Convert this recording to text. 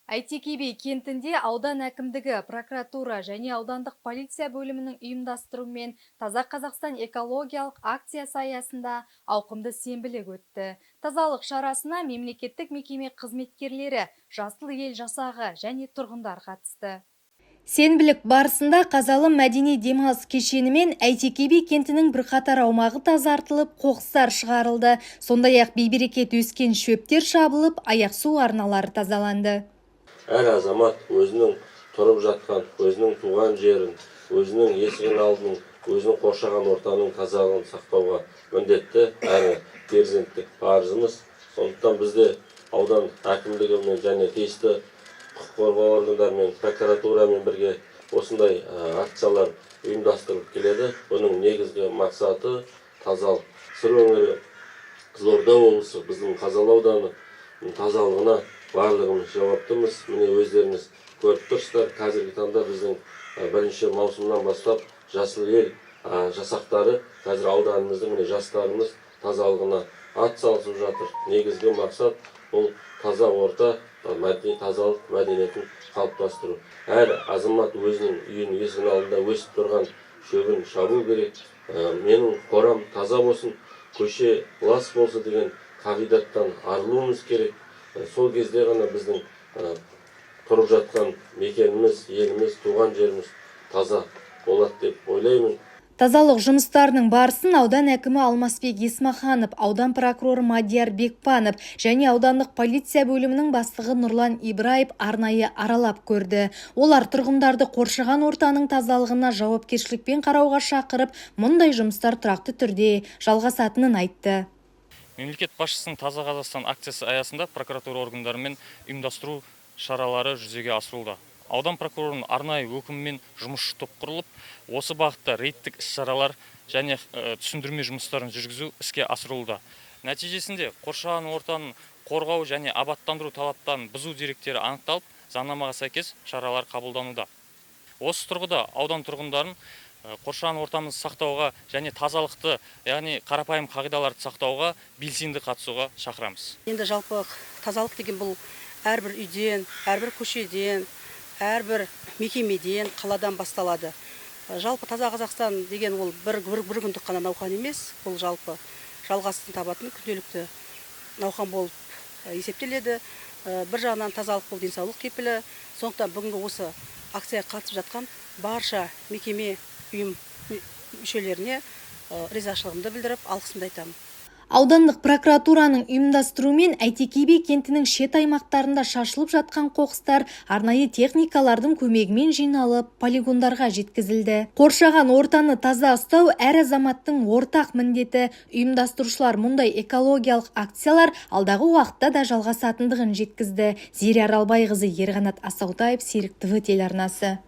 Әйтеке би кентінде аудан әкімдігі, прокуратура және аудандық полиция бөлімінің ұйымдастыруымен «Таза Қазақстан» экологиялық акциясы аясында ауқымды сенбілік өтті. Тазалық шарасына мемлекеттік мекеме қызметкерлері, «Жасыл ел» жасағы және тұрғындар қатысты. Сенбілік барысында Қазалы мәдени демалыс кешені мен Әйтеке би кентінің бірқатар аумағы тазартылып, қоқыстар шығарылды. Сондай-ақ бейберекет өскен шөптер шабылып, аяқ су арналары тазаланды. Әр азамат өзінің тұрып жатқан, өзінің туған жерін, өзінің есігінің алдын, өзінің қоршаған ортаның тазалығын сақтауға міндетті әрі перзенттік парызымыз. Сондықтан бізде аудан әкімдігімен және тиісті құқық қорғау органдарымен, прокуратурамен бірге осындай акциялар ұйымдастырылып келеді. Бұның негізгі мақсаты – тазалық. Сыр өңірі, Қызылорда облысы, біздің Қазалы ауданы тазалығына барлығымыз жауаптымыз. Міне, өздеріңіз көріп тұрсыздар, қазіргі таңда біздің 1 маусымнан бастап «Жасыл ел» жасақтары қазір ауданымыздың, міне, жастарымыз тазалығына ат салысып жатыр. Негізгі мақсат – бұл таза орта, мәдени тазалық мәдениетін қалыптастыру. Әр азамат өзінің үйінің есігінің алдында өсіп тұрған шөбін шабу керек. «Менің қорам таза болсын, көше лас болсын» деген қағидаттан арылуымыз керек. Сол кезде ғана біздің тұрып жатқан мекеніміз, еліміз, туған жеріміз таза болады деп ойлаймын. Тазалық жұмыстарының барысын аудан әкімі Алмасбек Есмаханов, аудан прокуроры Мадияр Бекпанов және аудандық полиция бөлімінің бастығы Нұрлан Ибраев арнайы аралап көрді. Олар тұрғындарды қоршаған ортаның тазалығына жауапкершілікпен қарауға шақырып, мұндай жұмыстар тұрақты түрде жалғасатынын айтты. Мемлекет басшысының «Таза Қазақстан» акциясы аясында прокуратура органдарымен ұйымдастыру шаралары жүзеге асырылуда. Аудан прокурорының арнайы өкімімен жұмысшы топ құрылып, осы бағытта рейдтік іс шаралар және түсіндірме жұмыстарын жүргізу іске асырылуда. Нәтижесінде қоршаған ортаны қорғау және абаттандыру талаптарын бұзу деректері анықталып, заңнамаға сәйкес шаралар қабылдануда. Осы тұрғыда аудан тұрғындарын қоршаған ортамызды сақтауға және тазалықты, яғни қарапайым қағидаларды сақтауға белсенді қатысуға шақырамыз. Енді жалпы тазалық деген бұл әрбір үйден, әрбір көшеден, әрбір мекемеден, қаладан басталады. Жалпы «Таза Қазақстан» деген ол бір күндік қана науқан емес, бұл жалпы жалғасын табатын күнделікті науқан болып есептеледі. Бір жағынан, тазалық – бұл денсаулық кепілі. Сондықтан бүгінгі осы акцияға қатысып жатқан барша мекеме, ұйым мүшелеріне ризашылығымды білдіріп, алғысымды айтамын. Аудандық прокуратураның ұйымдастыруымен Әйтеке би кентінің шет аймақтарында шашылып жатқан қоқыстар арнайы техникалардың көмегімен жиналып, полигондарға жеткізілді. Қоршаған ортаны таза ұстау – әр азаматтың ортақ міндеті. Ұйымдастырушылар мұндай экологиялық акциялар алдағы уақытта да жалғасатындығын жеткізді. Зере Аралбайқызы, Ерқанат Асаутаев, Серік ТВ телеарнасы.